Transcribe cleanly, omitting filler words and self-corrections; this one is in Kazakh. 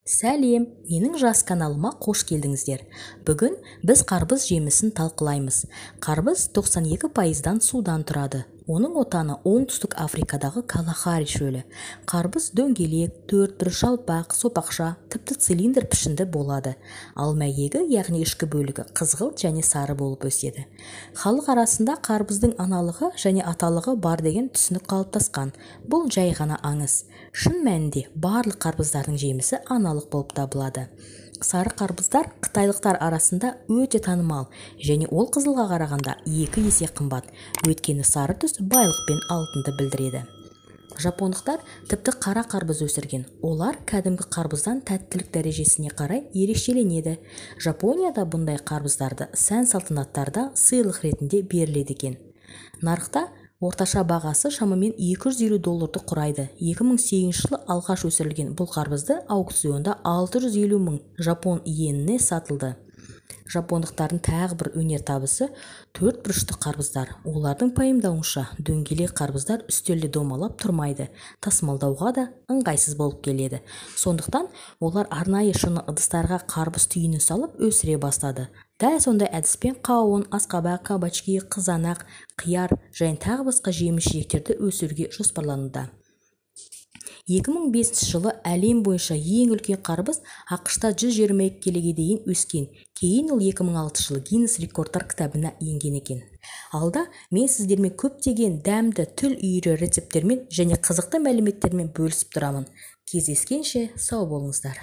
Сәлем, менің жас каналыма қош келдіңіздер. Бүгін біз қарбыз жемісін талқылаймыз. Қарбыз 92%-дан судан тұрады. Оның отаны Оңтүстік Африкадағы Калахари шөлі. Қарбыз дөңгелек, төртбұрыш, жалпақ, сопақша, тіпті цилиндр пішінді болады. Ал мәйегі, яғни ішкі бөлігі қызғылт және сары болып өседі. Халық арасында қарбыздың аналығы және аталығы бар деген түсінік қалыптасқан. Бұл жай ғана аңыз. Шын мәнінде барлық қарбыздардың жемісі аналық болып табылады. Сары қарбыздар қытайлықтар арасында өте танымал және ол қызылға қарағанда 2 есе қымбат. Өйткені сары түс байлық пен алтынды білдіреді. Жапондықтар тіпті қара қарбыз өсірген. Олар кәдімгі қарбыздан тәттілік дәрежесіне қарай ерекшеленеді. Жапонияда бұндай қарбыздарды сән салтанаттарда сыйлық ретінде беріледі екен. Нарықта орташа бағасы шамамен 250 долларды құрайды. 2008 жылы алғаш өсірілген бұл қарбызды аукционда 650 мың жапон иеніне сатылды. Жапондықтардың тағы бір өнертабысы төрт бұрышты қарбыздар. Олардың пайымдауынша, дөңгелек қарбыздар үстелде домалап тұрмайды, тасымалдауға да ыңғайсыз болып келеді. Сондықтан олар арнайы шыны ыдыстарға қарбыз түйінін салып өсіре бастады. Дәл сондай әдіспен қауын, асқабақ, кабачки, қызанақ, қияр және тағы басқа жеміс-жидектерді өсіруге жоспарлануда. 2005 жылы әлем бойынша ең үлкен қарбыз АҚШ-та 122 келіге дейін өскен. Кейін ол 2006 жылы Гиннес рекордтар кітабына енген екен. Алда мен сіздермен көптеген дәмді тіл үйірер рецепттермен және қызықты мәліметтермен бөлісіп тұрамын. Кездескенше сау болыңыздар.